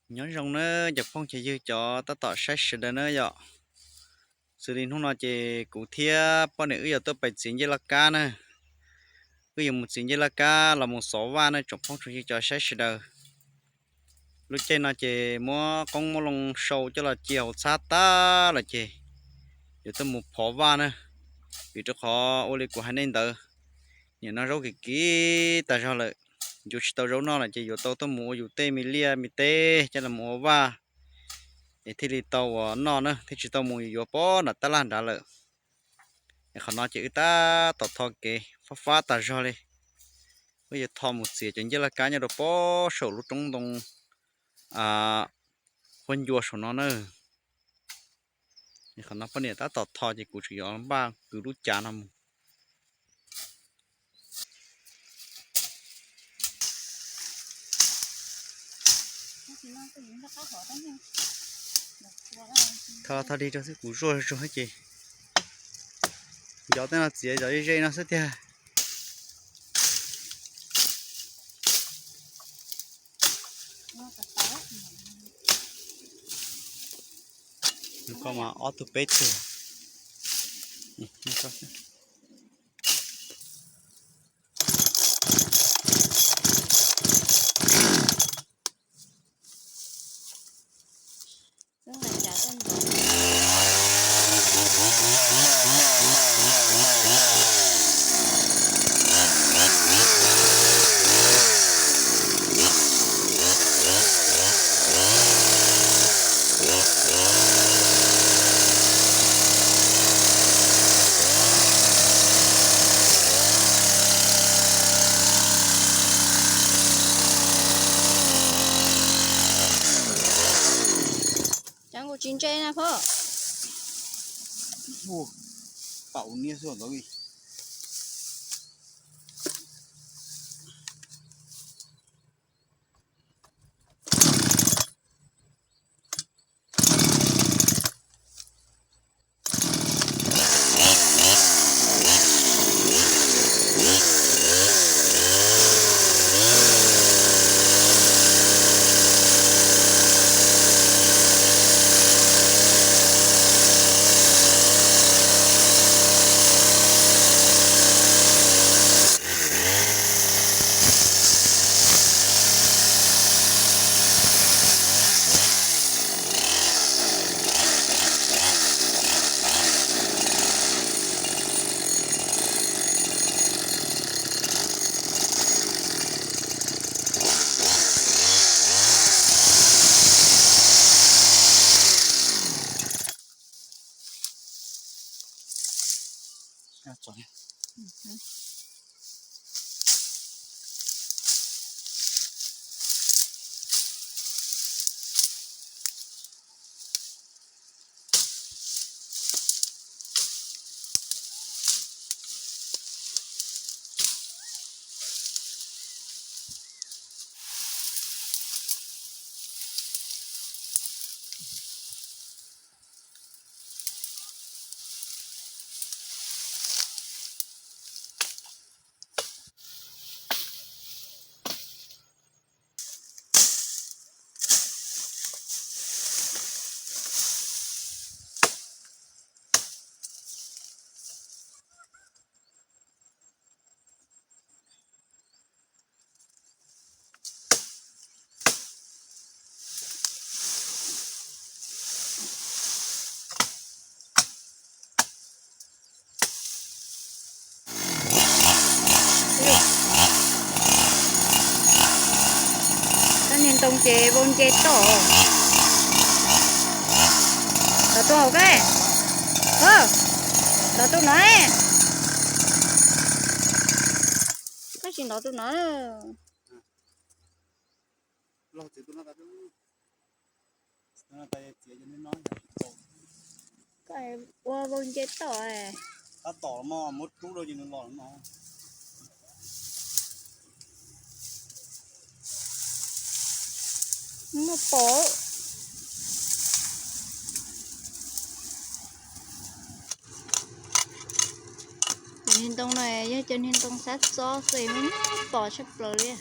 Nyob zoo na cov phooj cov ywg cov tab tom saib sawv daws na yom. Xws li hnub no ces kuv thiab poj niam wb yuav tuaj pais txiav ncej laj kab na. Wb yuav mus txiav ncej laj kab los mus xov vaj na tsoom phooj tsoom ywg cov saib sawv daws. Lub caij no ces muab qoob muab loo sau coj los cia hauv txhab tag lawm ces yuav tuaj mus phov vaj na. Vim rau qhov ua li kuv hais nej ntawd, nim no zaub kim kim tas zog lawm, yuav tsis tau zaub noj lawm ces yuav tau tuaj mus ua yus tej me liaj me teb coj los mus ua vaj es thiaj li tau uas noj na, thiaj tsis tau mus yuav pob nram tab laj nrad lawm. Es qhov no ces wb tab tom tho kev fab fab tas zog li. Wb yuav tho mus txiav cov ncej laj kab nyob rau pob saum lub roob ntoo huab ncua saum no na. Qhov no poj niam tab tom tho ces kuv tseem yuav npaj kwv lub cav no mus. Tho tho dig rau xwb, kuv zuaj zuag ces yov tej no txiav yov ze ze no xwb tiag. Nws koj mas ob tug peb tug. Cov nkaus tsis ntse na phauj. Pam niab xwb ntawd. Koj niag ntoo ces vau nce toj. Los tua hauv koj. Los tua no. Koj tsis los tua no. Koj ua vau nce toj. Tab tom muab rub rau ces nws los no. Muaj pom. Cov niag ntoo no yog cov niag ntoo xab txob xwb, muaj pom tshaj plaws li.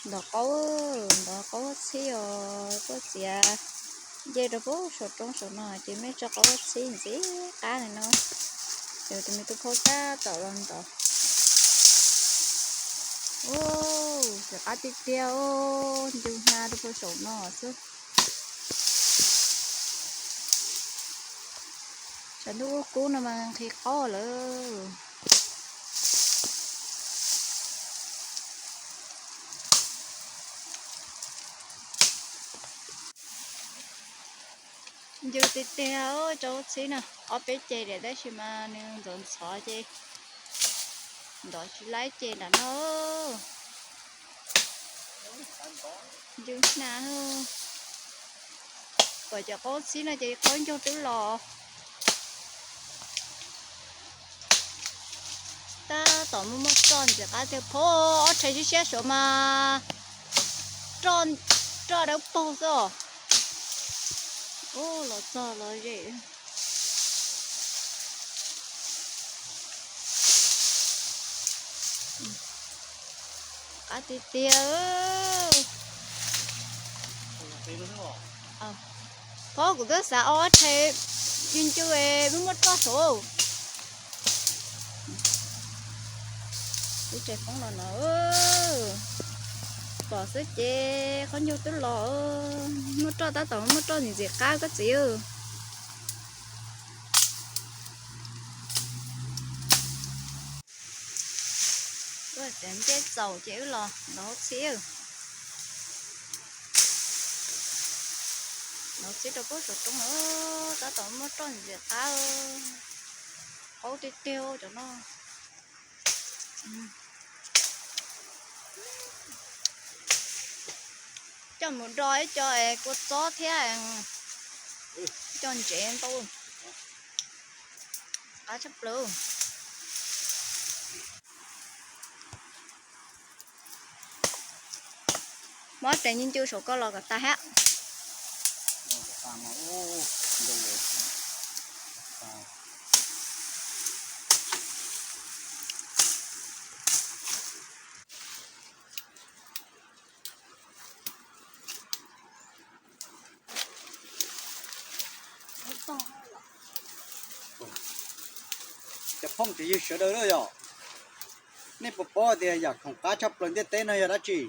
Ntov qaub, ntov qaub txhib os, tuaj txiav nce rau pem saum roob saum no ces mej tso qaub txhib ntxim qab li no. Ces tus me tub phauj tab tom los ntov. Ub, ntxim qab tiag tiag, ncw hna rau pem saum no xwb. Tshav ntuj ub kub no mas nqhis qaub lawm. Ncw tiag tiag, rau txhib no ob peb ce diam tab sis mas nws ntxhov ntxhov ces ntov tsis laib ce nram no. Ncw hna, kom cov qaub txhib no ces qaub ncaug twb los. Tab tom muaj muaj roj ntxim qab tiag phauj, ob rhe siab siab suav mas roj dawb paug xwb os. Ub, los txog los ze. Qab tiag tiag. Phauj, kuv twb xav ob rhe ncw ncw es muaj muaj roj saud. Ib tse poob los no, pom xwb ces qaub ncaug twb los. Muaj roj tab tom muaj roj ntxim ntxim qab koj txiv. Ncej txaus ces wb los ntov txhib. Ntov txhib rau pem saum roob, tab tom muaj roj ntxim qab. Qaub tiag tiag cov no. Coj mus do ib co kua txob thiab ib co ntsev ntau. Qab tshaj plaws. Muab rhe ncw ncw saum ko los kom tas hab. Cov phooj cov ywg sawv daws yom, nej puas paub tias yam khoom qab tshaj plaws ntiaj teb no yog dab tsi?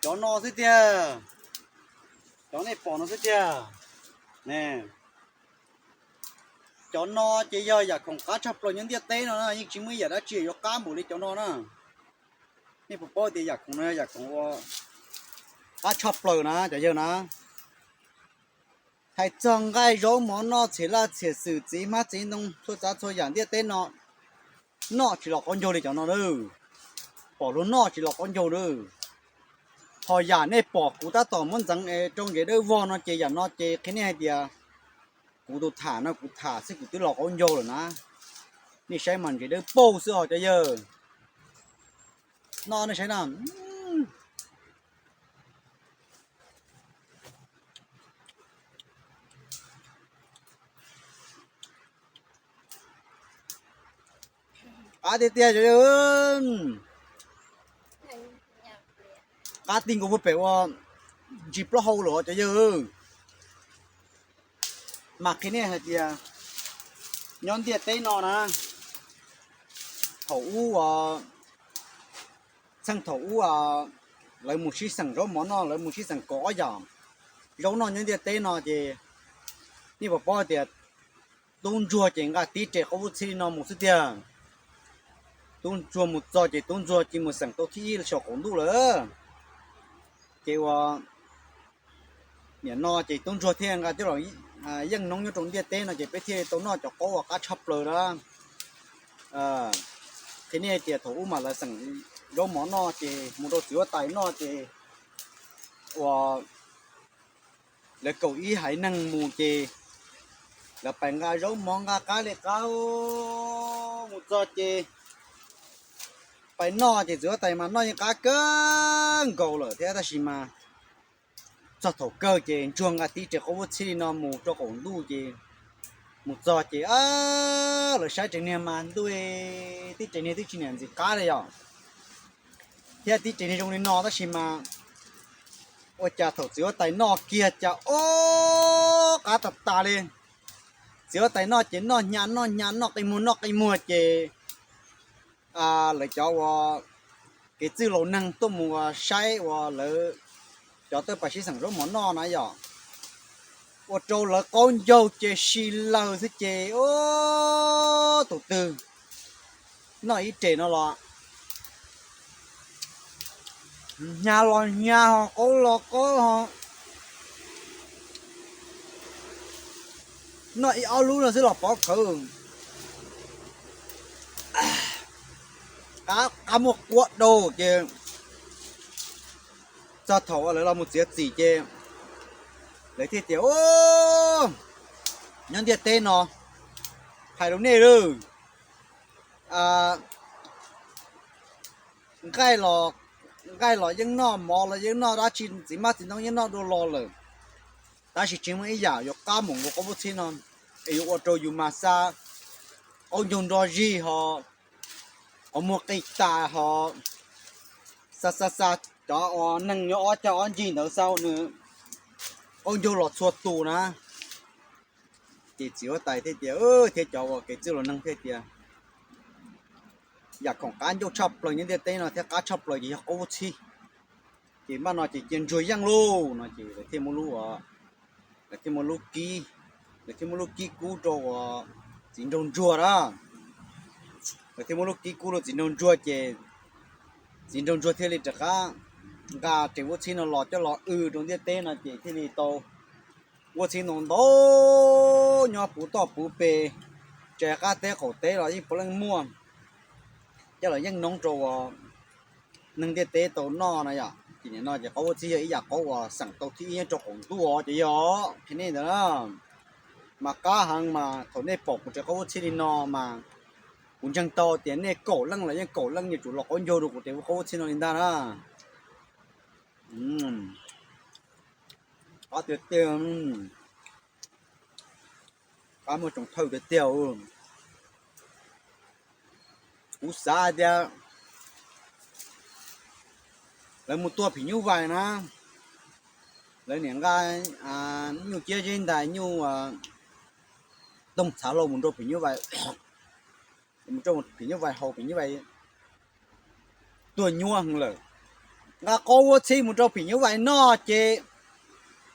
Cov no xwb tiag. Cov nej pom no xwb tiag. Cov no ces yog yam khoom qab tshaj plaws nyob ntiaj teb no na, yeej tsis muaj ib yam dab tsi yuav qab npaum li cov no na. Nej puas paub tias yam khoom no yog yam khoom ua qab tshaj plaws na cov yawg na? Hais txog nqaij zaub mov noj, txhia laj txhia xwm, txiv hmab txiv ntoo, txhua tsav txhua yam ntiaj teb no, noj tsis los qaub ncaug li cov no lawm. Pom luag noj tsis los qaub ncaug lawm. Ho yam nej pom kuv tab tom muab ntxeev es rau ntsev dawb vog no ces yam no ces qhia nej hais tias kuv tus tham no kuv tham xwb kuv twb los qaub ncaug lawm na. Nej saib mas ntsev dawb paug xwb os cov yawg. Noj nej saib na. Qab tiag tiag cov yawg. Qab ti nkaus puag pem ua ntsis plaub hau lawm cov yawg. Mas qhia nej hais tias nyob ntiaj teb no na, thaum ub, txheej thaum ub lawv mus sib xeem zaub mov noj, lawv mus sib xeem kaum ob yam zaub noj nyob ntiaj teb no ces nej puas paub tias tub ntsuag ces nqa tib re qaub vub txhib li no mus xwb tiag. Tub ntsuag mus txog ces tub ntsuag cia mus xeem tau thib ib saum qaum ntuj lawm. Ces ua niam no ces tub ntsuag thiaj nqa coj los yeej noob nyob rau ntiaj teb no ces peb thiaj tau noj cov qaub uas qab tshaj plaws na. Qhia nej tias thaum ub mas lawv xeem zaub mov noj ces mus rau txiv huab tais noj ces ua lawv kaum ib haiv neeg mus ces lawv pais nqa zaub mov nqa qab li qab mus txog ces pais noj ces txiv huab tais mas noj yeej qab kawg nkaus lawm thiab tab sis mas txog thaum kawg ces ntsuag nqa tib re qaub vub txhib li no mus rau qaum ntuj ces mus txog ces lawv saib tsev niag mas ntuj, tib tsev niag twb tsis niam ntxim qab li yom. Thiab tib tsev niag zoo li no tab sis mas ua cas thaum txiv huab tais noj kiag cas o, qab tas tas li. Txiv huab tais noj ces noj hnyav noj hnyav noj qi muag noj qi muag ces lawv cov uas kev txwj laus neeg tuaj mus saib uas lawv cov tawj pas sib xeem zaub mov noj na yom, ua rau lawv qaub ncaug ces si lawg xwb ces o, tus twg noj ib rem no los hnyav los hnyav ho qaub los qaub ho, noj ib ob lub no xwb los pov khawv. Qab muaj quab dau ces txog thaum lawv los mus txiav txim ces lawv thiaj tias, nyob ntiaj teb no hais rau nej lawm, nqaij los, nqaij los yeej noj, mov los yeej noj, dab tsi txiv hmab txiv ntoo yeej noj dua los lawm, tab sis tsis muaj ib yam yuav qab mus nkaus qaub vuab txhib no, es yuav ua rau yus mas xa qaub ncaug nro zig ho, qhov muag qis tas ho, xa xa xa cov uas neeg nyob ob cag ob ncig ntawd xa nws qaub ncaug los txhua tus na. Ces txiv huab tais thiaj tias, thiab cov uas kev txwj laus neeg thiaj tias, yam khoom qab ncauj tshaj plaws nyob ntiaj teb no thiab qab tshaj plaws ces yog qaub vuab txhib. Ces npaj no ces cia ntsuag yeej lauj no ces lawv thiaj muab lub, lawv thiaj muab lub kib, lawv thiaj muab lub kib kub rau uas txiv nraug ntsuag na. Lawv thiaj muab lub kib kub rau txiv nraug ntsuag ces txiv nraug ntsuag thiaj li rov qab nqa rem vuab txhib no los coj los w rau ntiaj teb no ces thiaj li tau vuab txhib ntau ntau nyob puv toj puv pes, tsa qab teb qaum teb los yeej puav leej muaj, coj los yeej noob rau uas neeg ntiaj teb tau noj na yom. Ces nim no ces qaub vuab txhib yog ib yam qaub uas xeem tau thib ib nyob rau qaum ntuj os ces yog qhia nej ntawd na. Mas qab heev mas thaum nej pom kuv rem qaub vuab txhib li no mas kuv ntseeg tau tias nej kaum leej los yeej kaum leej yuav tsum los qaub ncaug rau kuv rem qaub vuab txhib no li ntag na. Qab tiag tiag, qab muaj tsoos thawj tiag tiag. Kuv xav hais tias lawv mus tua phim nyuj vais na, lawv niam nqa nyuj ciab zeb ntais nyuj toog txhav hlau mus rau phim nyuj vais, mus rau phim nyuj vais haus, phim nyuj vais tuag nyuaj heev lawm. Nqa qaub vuab txhib mus rau phim nyuj vais noj ces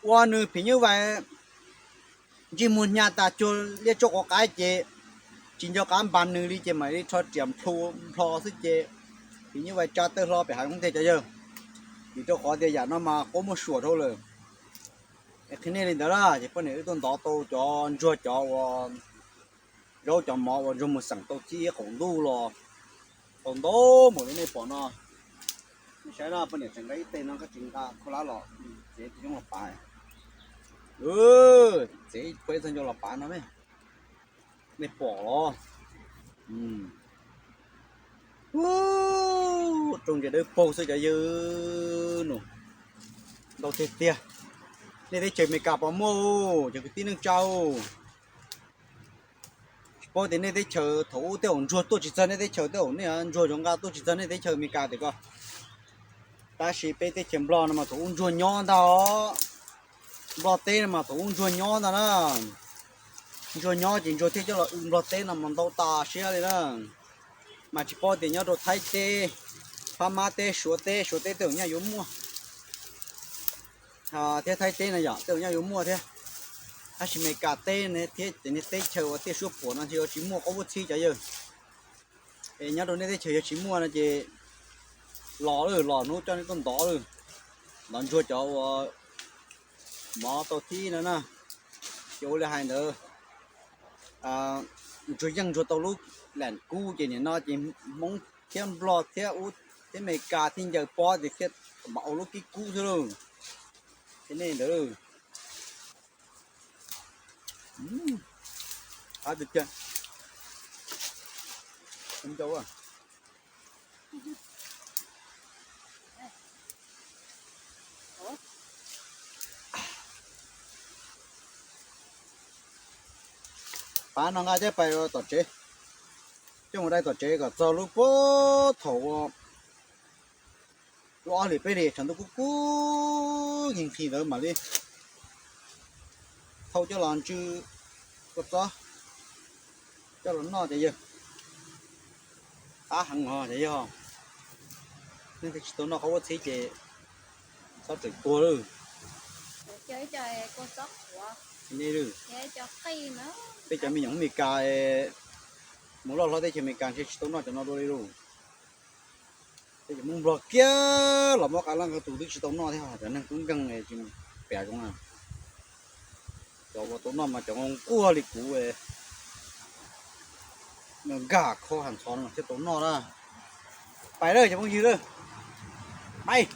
ua nws phim nyuj vais ntsej muag hnyav tas cuag liab tshuaj quav qaib ces tsis nco qab npas nws li ces mam li rho riam nplhu nplho xwb ces phim nyuj vais tsa tawg hlo pem hav zoov tiag cov yawg. Vim rau qhov tias yam no mas quab muaj suam dhau lawm. Es qhia nej li ntawd na ces poj niam wb tuaj ntov tau cov ntsuag cov uas zaub cov mov uas ntsuag mus xeem tau thib ib qaum ntuj los tau ntau npaum li nej pom no. Nej saib no poj niam tseem nqa ib teg no koj tsis nqa khaub hlab los txiav coob los pav. Txiav ib phuab ib txog ncau los pav no ne. Nej pom los, rooj ntias dawb paug xwb cov yawg no. Ntau tiag tiag. Nej teb chaws Amelikas puas muaj, cov kwv tij neej tsa? Tsis paub tias nej teb chaws thaum ub tej zaum ntsuag tuaj tsis txog nej teb chaws, tej zaum nej ntsuag yuav nqa tuaj tsis txog nej teb chaws Amelikas tiag ko. Tab sis peb teb chaws Nplog no mas thaum ub ntsuag nyob ntag os. Nplog teb no mas thaum ub ntsuag nyob ntag na. Ntsuag nyob ces ntsuag thiaj coj los w Nplog teb no mas ntau tas siab li na. Mas tsis paub tias nyob rau Thaib teb, Phab Mab teb, Suav teb, Suav teb tej zaum nyaj yuav muaj thiab Thaib teb no yom tej zaum nyaj yuav muaj thiab. Tab sis Amelikas teb thiab cov niag teb chaws uas tiaj suab puam no ntshe yuav tsis muaj qaub vuab txhib cov yawg. Es nyob rau nej teb chaws yog tsis muaj no ces los lawm, los hnub coj nej tuaj ntov lawm, ntov ntsuag cov uas mov tau thib no na. Ces ua li hais ntawd, ntsuag yeej ntsuag tau lub lam kub ces nim no ces Hmoob thiab Nplog thiab ub thiab Amelikas thiaj ncaws pob ces thiaj mam ua lub kib kub xwb lauj. Ces nej ntawd, qab tiag tiag. Pav no nqa coj pais tom tsev, coj mus dai tom tsev kom txog lub puag thaum ua Ob hlis peb hlis tshav ntuj kub kub nqhis nqhis ntawd mam li thau coj los ntsw kua txob coj los noj cov yawg. Qab heev os cov yawg. Nej thiaj tsis tau noj qhov uab txhib ces txhob tseem tuag lawm. Peb cov me nyuam Amelikas mus loj hlob teb chaws Amelikas ntshe tsis tau noj cov no dua li lauj. Peb cov Hmoob Nplog kiag los muab qab leej qab tus twb tsis tau noj thiab, cov neeg tub nkeeg tsis piav zoo na. Cov uas tau noj mas cov nquag li kuv nkag kho has ntxhov no thiaj tau noj na. Pais lawm cov phooj ywg lawm, pais.